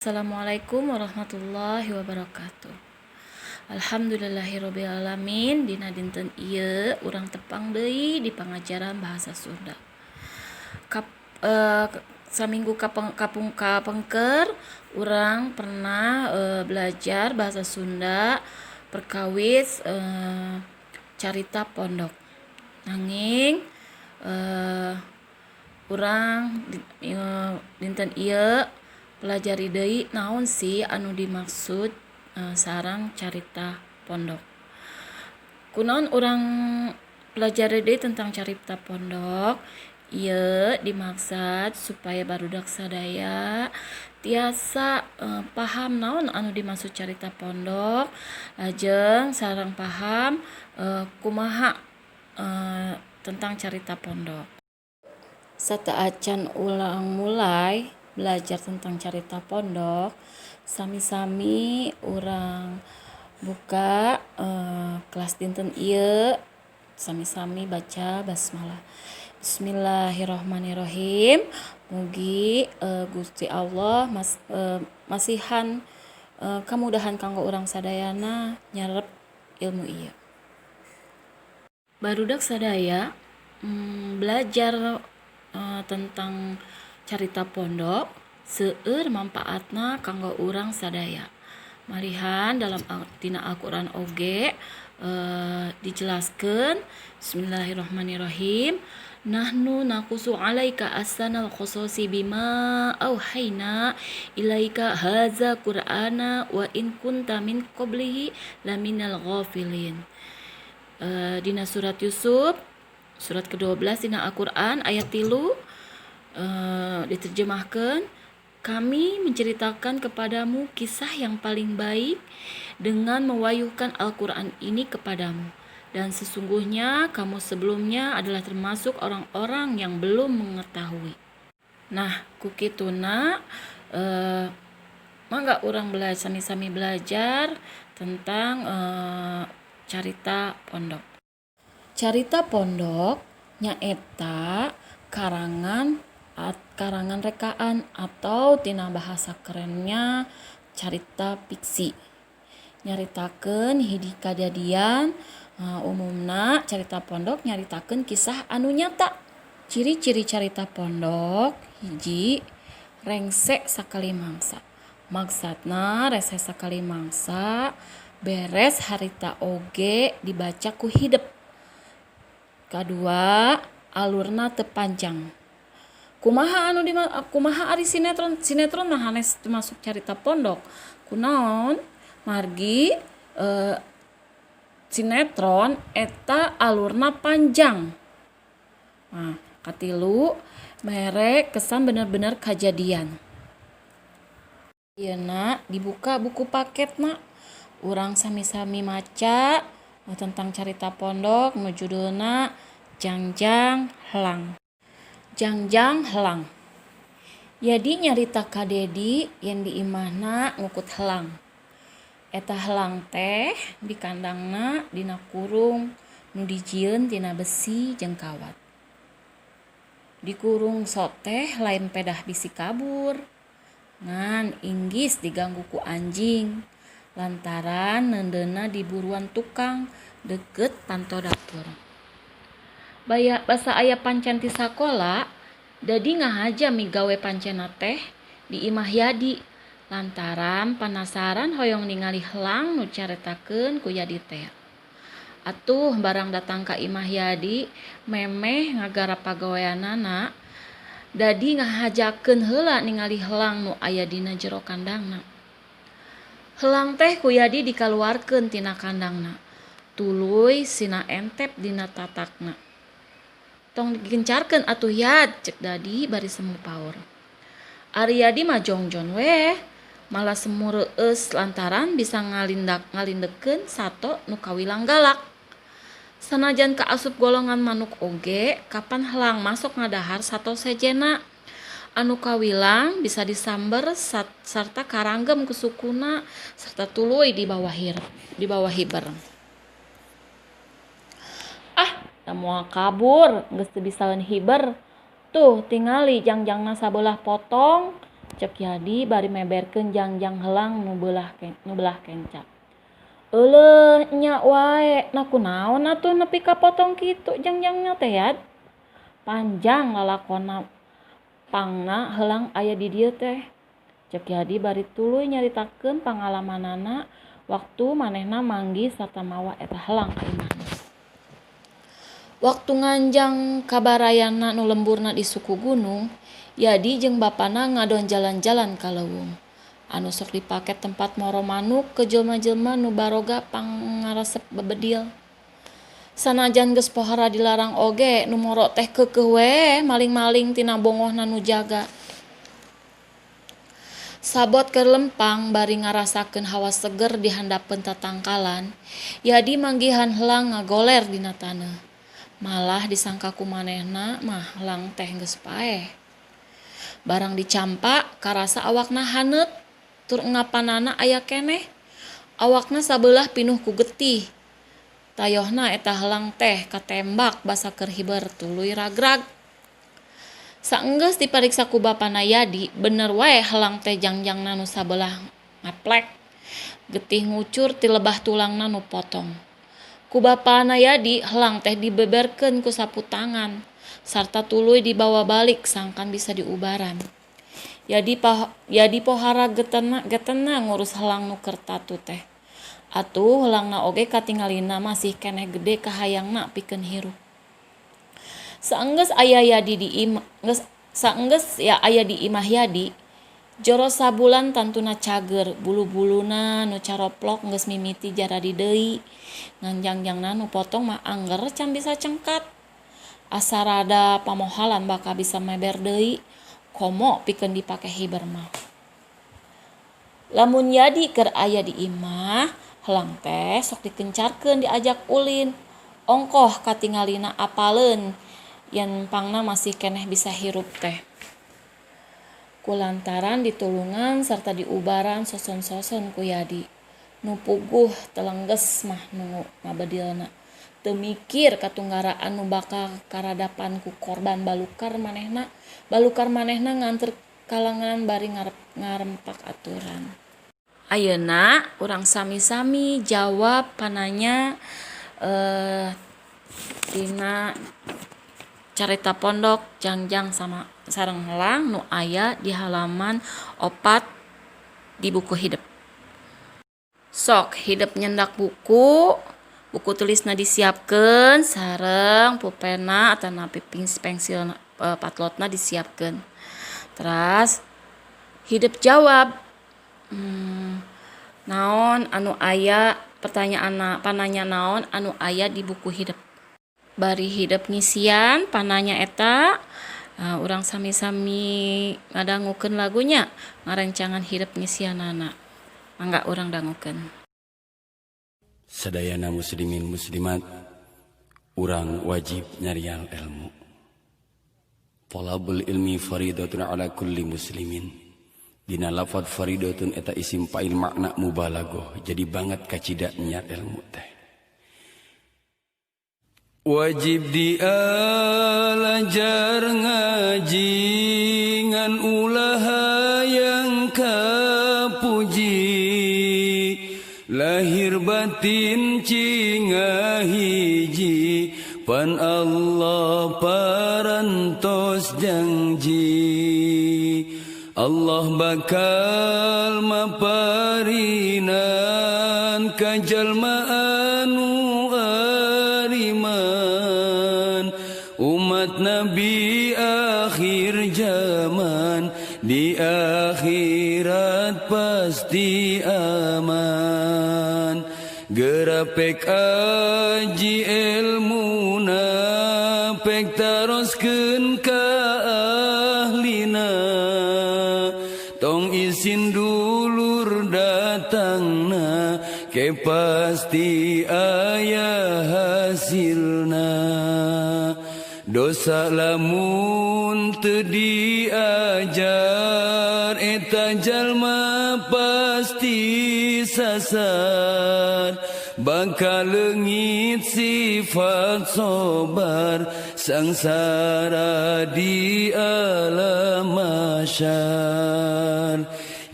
Assalamualaikum warahmatullahi wabarakatuh. Alhamdulillahirabbil alamin, dina dinten ieu urang tepang deui di pangajaran bahasa Sunda. Saminggu kapengker urang pernah belajar bahasa Sunda perkawis carita pondok. Nanging urang dinten ieu pelajari deui naon sih anu dimaksud sareng carita pondok. Kunaon urang pelajari deui tentang carita pondok? Ieu dimaksud supaya barudak sadaya tiasa paham naon anu dimaksud carita pondok, lajeng sareng paham kumaha tentang carita pondok. Sateuacan urang mulai belajar tentang carita pondok, sami-sami urang buka kelas dinten ieu, sami-sami baca basmalah. Bismillahirrahmanirrahim. Mugi Gusti Allah masihan kamudahan kanggo urang sadayana nyerep ilmu ieu. Barudak sadaya, belajar tentang carita pondok seueur manfaatna kanggo urang sadaya. Malihan dalam tina Al-Qur'an oge dijelaskeun. Bismillahirrahmanirrahim. Nahnu naqussu 'alaika ahsanal qasasi bima auhayna ilaika hadza qur'ana wa in kunta min qablihi laminal ghafilin. Dina surat Yusuf, surat ke-12 dina Al-Qur'an ayat 3, diterjemahkan, kami menceritakan kepadamu kisah yang paling baik dengan mewahyukan Al-Quran ini kepadamu. Dan sesungguhnya kamu sebelumnya adalah termasuk orang-orang yang belum mengetahui. Nah, ku kituna mangga urang belajar, sami-sami belajar tentang carita pondok. Carita pondok nyaeta karangan karangan rekaan atau tina bahasa kerennya carita fiksi. Nyaritakeun hiji kajadian, umumna carita pondok nyaritakeun kisah anu nyata. Ciri-ciri carita pondok, hiji, rengse sakali mangsa. Maksudna rengse sakali mangsa, beres harita oge dibaca ku hidep. Kadua, alurna teu panjang. Kumaha anu di kumaha ari sinetron? Sinetron mah hanes termasuk carita pondok. Kunaon? Margi sinetron eta alurna panjang. Nah, katilu, mere kesan bener-bener kajadian. Ayeuna dibuka buku paketna, urang sami-sami maca tentang carita pondok nu judulna Jangjang Helang. Jangjang Helang. Yadi nyarita ka Dedi yen di imahna ngukut helang. Eta helang teh di kandangna dina kurung nu dijieun tina besi jeung kawat. Dikurung so teh lain pedah bisi kabur, ngan inggis diganggu ku anjing lantaran neundeunna di buruan tukang deukeut panto dapur. Baya basa aya pancen ti sakola, Dedi ngahaja migawe pancenna teh di imah Yadi lantaran panasaran hoyong ningali helang nu caritakeun ku Yadi teh. Atuh barang datang ka imah Yadi, memeh ngagarap pagaweanana, Dadi ngahajakeun heula ningali helang nu aya dina jero kandangna. Helang teh ku Yadi dikaluarkeun tina kandangna, tuluy sina entep dina tatakna. "Tong digencarkeun atuh, Yad," cek Dadi bari semu paur. Ari Yadi mah jongjon weh, malah semu reueus lantaran bisa ngalindekkeun sato nu kawilang galak. Sanajan kaasup golongan manuk oge, kapan helang masuk ngadahar sato sejenna anu kawilang bisa disamber sarta karanggem ku sukuna serta tuluy dibawa hiber. "Ah, da moal kabur, geus teu bisaeun hiber. Tuh tingali jangjangna sabelah potong," Cek Yadi bari meberkeun jangjang helang nu belah kenca. Euleuh nya wae, na kunaon atuh nepi ka potong kitu jangjangna teh Yad? Panjang lalakonna pangna helang aya di dieu teh. Cek Yadi bari tuluy nyaritakeun pangalamanana waktu manehna manggih sarta mawa eta helang ka imahna. Waktu nganjang ka barayana nu lemburna di suku gunung, Yadi jeung bapana ngadon jalan-jalan ka leuweung anu sok dipake tempat moro manuk ke jelema-jelema nu baroga pangaresep bebedil. Sanajan geus pohara dilarang oge nu moro teh keukeuh we maling-maling tina bongohna nu jaga. Sabot keur lempang bari ngarasakeun hawa seger di handapeun tatangkalan, Yadi manggihan helang ngagoler dina taneuh. Malah disangka ku manehna mah helang teh geus paeh. Barang dicampak karasa awakna haneut tur engapanana aya keneh. Awakna sabelah pinuh ku getih. Tayohna eta helang teh katembak basa keur hiber tuluy ragrag. Saenggeus dipariksa ku bapana Yadi, bener wae helang teh jangjangna nu sabelah ngaplek. Getih ngucur ti lebah tulangna nu potong. Ku bapana Yadi, helang teh dibeberkeun ku sapu tangan sarta tuluy dibawa balik sangkan bisa diubaran. Yadi pohara getena ngurus helang nu keur tatu teh. Atuh helangna oge katingalina masih keneh gede kahayangna pikeun hirup. Saenggeus aya Yadi di imah, geus saenggeus ya aya di imah Yadi, joro sabulan tantuna cager, bulu-buluna nu caroplok geus mimiti jaradi deui. Ngan jangjangna nu potong mah angger can bisa cengkat. Asa rada pamohalan bakal bisa meber deui, komo pikeun dipake hiber mah. Lamun Yadi keur aya di imah, helang teh sok dikencarkeun diajak ulin. Ongkoh katingalina apaleun yen pangna masih keneh bisa hirup teh. Kulantaran ditulungan sarta diubaran soson-soson ku Yadi. Nu puguh telengges mah nu ngabedilna. Teu mikir katunggaraan nu bakal karadapan ku korban balukar manehna, balukar manehna nganter kalangan bari ngarempak aturan. Ayeuna urang sami-sami jawab pananya tina carita pondok jangjang sama sareng helang nu aya di halaman 4 di buku hidep. Sok hidep nyendak buku, buku tulisna disiapkeun sareng pulpena atanapi pensil patlotna disiapkeun. Teras hidep jawab. Naon anu aya pertanyaan pananya naon anu aya di buku hidep. Bari hidep ngisian pananya eta, urang sami-sami ngadangukeun lagunya ngarencangan hidep ngisianana. Mangga urang dangukeun. Sadayana muslimin muslimat, urang wajib nyarian ilmu. Talabul ilmi faridatun ala kulli muslimin. Dina lafad faridatun eta isim fa'il makna mubalaghah, jadi banget kacida nyar ilmu teh. Wajib dialajar ngaji ngan ulah hayang kapuji, lahir batin cingahiji pan Allah parantos janji. Allah bakal maparinan ka jalma anu ariman, umat Nabi akhir zaman di akhirat pasti aman. Gerapek aji ilmuna pek taroskeun ka ahlina, tong isin dulur datangna ke pasti aya hasilna. Dosa lamun teu diajar eta jalma pasti sasar, Bakal leungit sifat sobar, sangsara di alam mahsyar.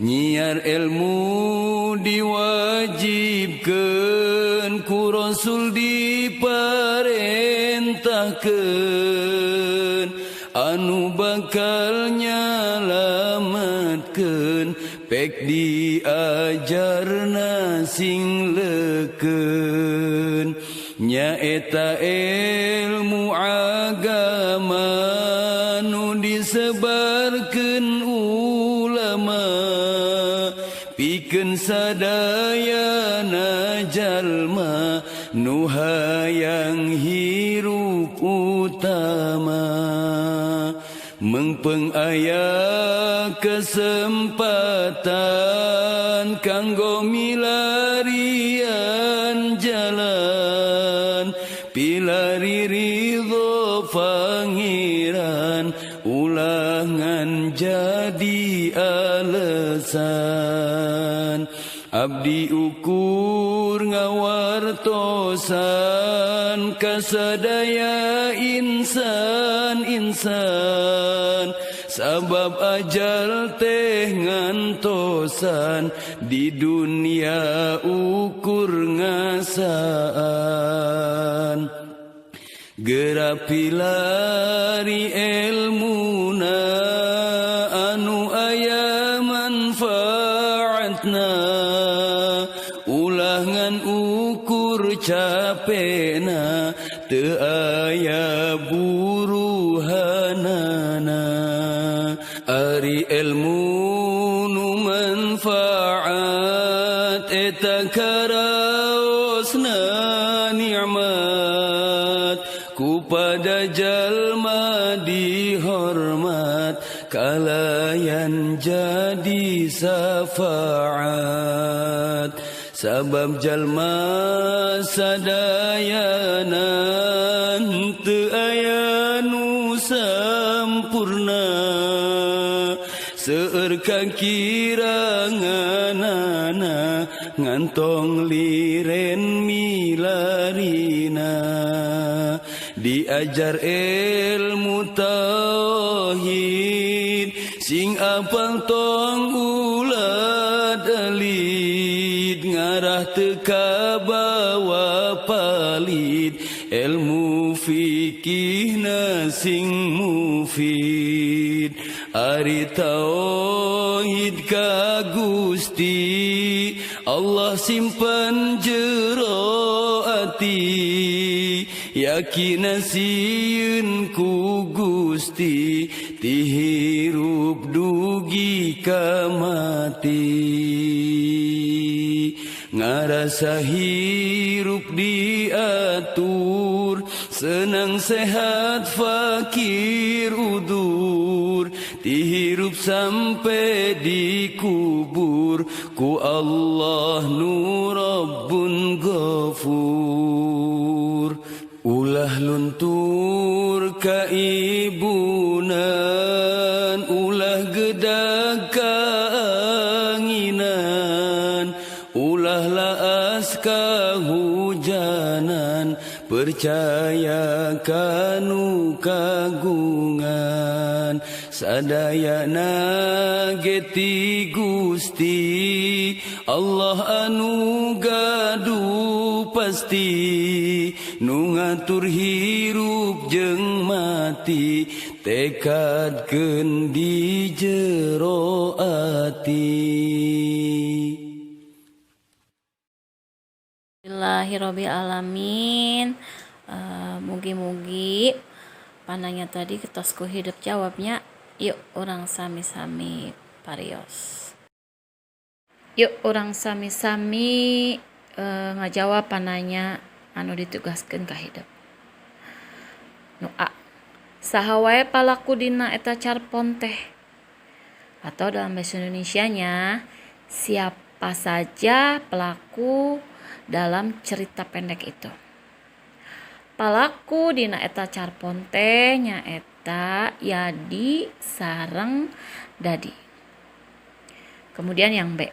Nyiar ilmu diwajibkan, ku Rasul diparentahkan, anu bakal nyalamatkan pek diajarna sing leken. Nyaeta ilmu agama nu disebarkeun ulama, pikeun sadayana jalma nu hayang hirup utama. Mengpeng aya kesempatan kanggo milarian jalan, pilari ridho pangeran, ulangan jadi alasan. Abdi ukur ngawartosan kasadaya insan-insan, sabab ajal teh ngantosan di dunia ukur ngasaan. Geura pilari ilmuna anu aya manfaatna, ulah ngan ukur capena teu aya buruhanana. Ari ilmu nu manfaat eta karaosna nikmat, kupada jalma dihormat kalayan jadi syafaat. Sabab jalma sadayana teu aya nu sampurna, seueur kakiranganana ngantong liren milarina. Diajar ilmu tauhid sing apal tong ulah dalid, ngarah teu kabawa palid ilmu fikihna sing mufid. Ari tauhid ka Gusti Allah simpen jero ati, yakin sieun ku Gusti ti hirup dugi ka mati. Ngarasa hirup diatur, senang sehat fakir udur, ti hirup sampai dikubur ku Allah nu Rabbun Ghafur. Ulah luntur kaibunan, ulah gedag kaanginan, ulah laas kahujanan, percaya kanu kagungan. Sadayana geti Gusti Allah anu gaduh pasti, nu ngatur hirup jeung mati, tekadkeun di jero ati. Alhamdulillahirabbil alamin. Mugi-mugi pananya tadi ketos ku hidup jawabnya. Yuk urang sami-sami parios. Yuk urang sami-sami ngajawab pananya anu ditugaskeun ka hidup. Nu A, saha wae palaku dina eta carpon teh? Atau dalam bahasa Indonesianya, siapa saja pelaku dalam cerita pendek itu? Palaku dina eta carpon teh nyaeta Yadi sareng Dadi. Kemudian yang B,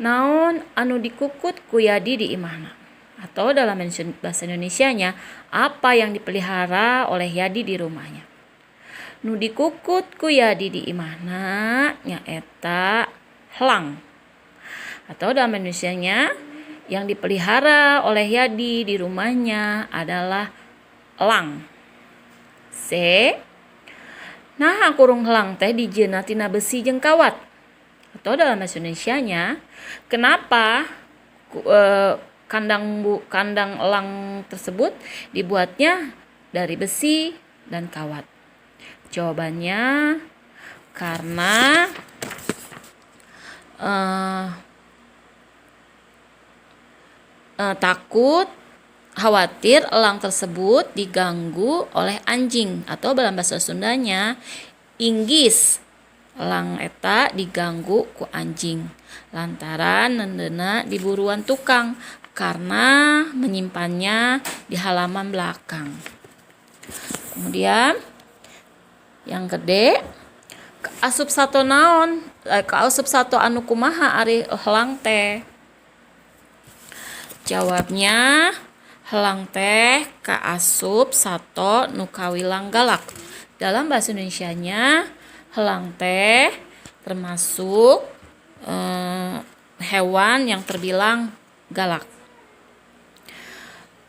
Naon anu dikukut ku Yadi di imahna? Atau dalam bahasa Indonesianya, apa yang dipelihara oleh Yadi di rumahnya? Nu dikukut ku Yadi di imahna nyaeta helang. Atau dalam Indonesianya, yang dipelihara oleh Yadi di rumahnya adalah elang. C. Nah, kurung helang teh dijieunna tina besi jeung kawat. Atau dalam bahasa Indonesianya, kenapa kandang elang tersebut dibuatnya dari besi dan kawat? Jawabannya karena takut, khawatir elang tersebut diganggu oleh anjing, atau dalam bahasa Sundanya inggis elang eta diganggu ku anjing lantaran nendeuna diburuan tukang karena menyimpannya di halaman belakang. Kemudian yang gede, asup sato naon, kaasup sato anu kumaha ari helang teh? Jawabnya, helang teh kaasup sato nu kawilang galak. Dalam bahasa Indonesianya, helang teh termasuk hewan yang terbilang galak.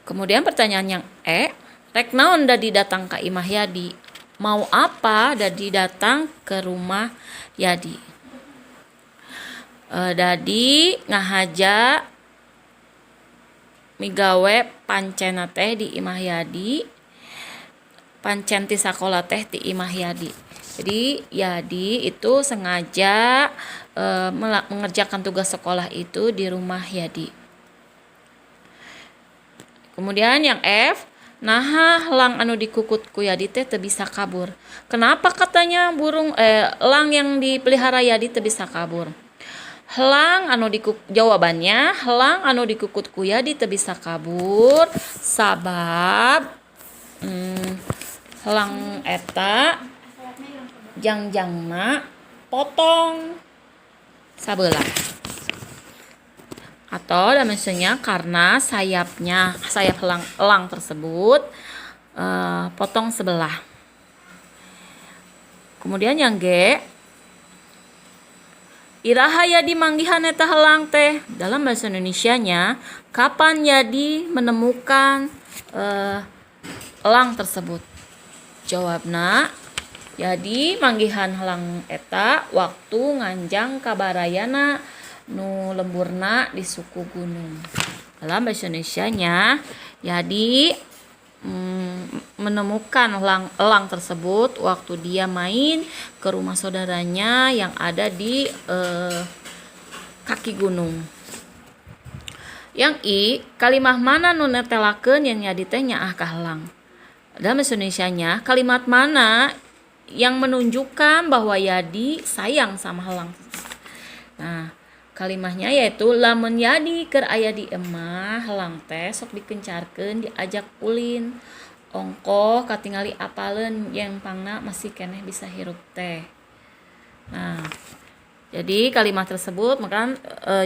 Kemudian pertanyaan yang E, rek naon Dadi datang ka imah Yadi? Mau apa Dadi datang ke rumah Yadi? Dadi ngahaja migawe pancena teh di imah Yadi, pancen ti sakola teh di imah Yadi. Jadi Yadi itu sengaja mengerjakan tugas sekolah itu di rumah Yadi. Kemudian yang F, naha helang anu dikukut ku Yadi teh teu bisa kabur. Kenapa katanya elang yang dipelihara Yadi teu bisa kabur? Jawabannya helang anu dikukut ku Yadi teu bisa kabur sabab helang eta jangjangna potong sabelah. Atau dan maksudnya karena sayap elang tersebut potong sebelah. Kemudian yang G, iraha Yadi manggihan eta helang teh. Dalam bahasa Indonesianya, kapan Yadi menemukan elang tersebut? Jawabna, Yadi manggihan helang eta waktu nganjang ka barayana nu lemburna di suku gunung. Dalam bahasa Indonesianya, Yadi menemukan elang tersebut waktu dia main ke rumah saudaranya yang ada di kaki gunung. Yang I, kalimah mana nu netelakeun yang Yadi teh nyaah ka helang? Dalam bahasa Indonesianya, kalimat mana yang menunjukkan bahwa Yadi sayang sama helang? Nah, kalimahnya yaitu lamun Yadi keur aya di emah helang teh sok dikencarkeun diajak ulin. Ongkoh katingali apaleun yang pangna masih keneh bisa hirup teh. Nah, jadi kalimat tersebut maka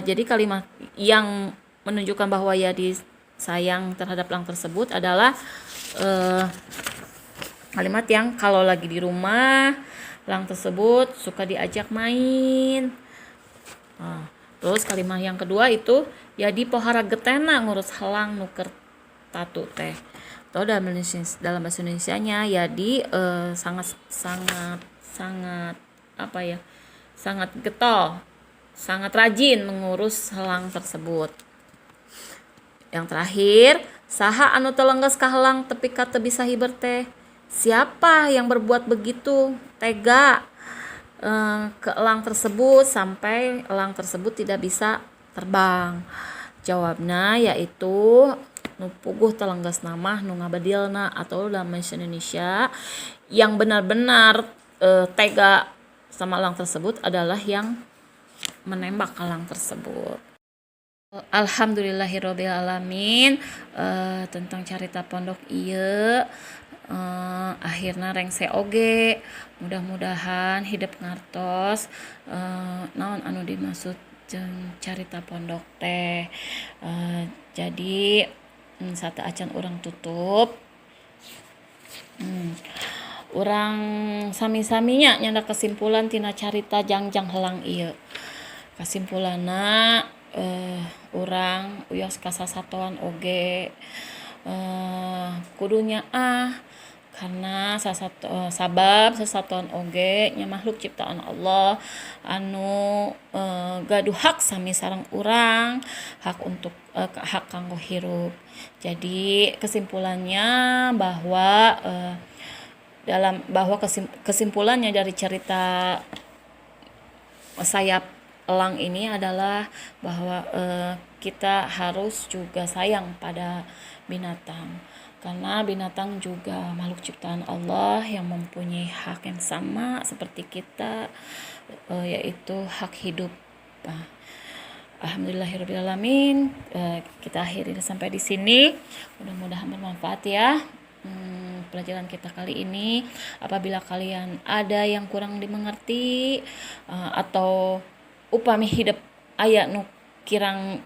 jadi kalimat yang menunjukkan bahwa Yadi sayang terhadap elang tersebut adalah kalimat yang kalau lagi di rumah elang tersebut suka diajak main. Nah, terus kalimat yang kedua itu Yadi pohara getena ngurus helang nu keur tatu teh. Atau dalam bahasa Indonesianya Yadi sangat sangat sangat apa ya? Sangat getol, sangat rajin mengurus helang tersebut. Yang terakhir, saha anu telengges ka helang tepi ka teu bisa hiber teh? Siapa yang berbuat begitu tega ke elang tersebut sampai elang tersebut tidak bisa terbang? Jawabnya yaitu nu puguh telengges mah nu ngabedilna, atau dalam bahasa Indonesia yang benar-benar tega sama elang tersebut adalah yang menembak elang tersebut. Alhamdulillahirabbil alamin, tentang carita pondok ieu akhirna rengse oge. Mudah-mudahan hidep ngartos naon anu dimaksud. jeung carita pondok teh. Jadi sateuacan urang tutup, urang sami-saminya nyandak kesimpulan tina carita Jangjang Helang ieu. Kasimpulanna urang wios ka sasatoan oge kudu nyaah karena sabab sasatoan oge nya makhluk ciptaan Allah anu gaduh hak sami sareng urang, hak untuk hak kanggo hirup. Jadi kesimpulannya bahwa dalam bahwa kesimpulannya dari cerita sayap elang ini adalah bahwa kita harus juga sayang pada binatang, karena binatang juga makhluk ciptaan Allah yang mempunyai hak yang sama seperti kita, yaitu hak hidup. Nah, alhamdulillahirabbil alamin, kita akhiri sampai di sini. Mudah-mudahan bermanfaat ya pelajaran kita kali ini. Apabila kalian ada yang kurang dimengerti atau upami hidep aya nu kirang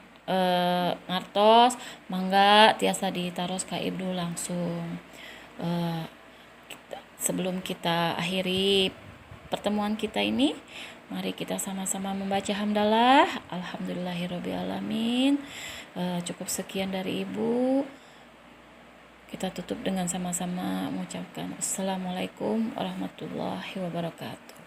ngartos, mangga tiasa ditaros ka Ibnu langsung. Sebelum kita akhiri pertemuan kita ini, mari kita sama-sama membaca hamdalah. Alhamdulillahirabbil alamin. Cukup sekian dari Ibu. Kita tutup dengan sama-sama mengucapkan assalamualaikum warahmatullahi wabarakatuh.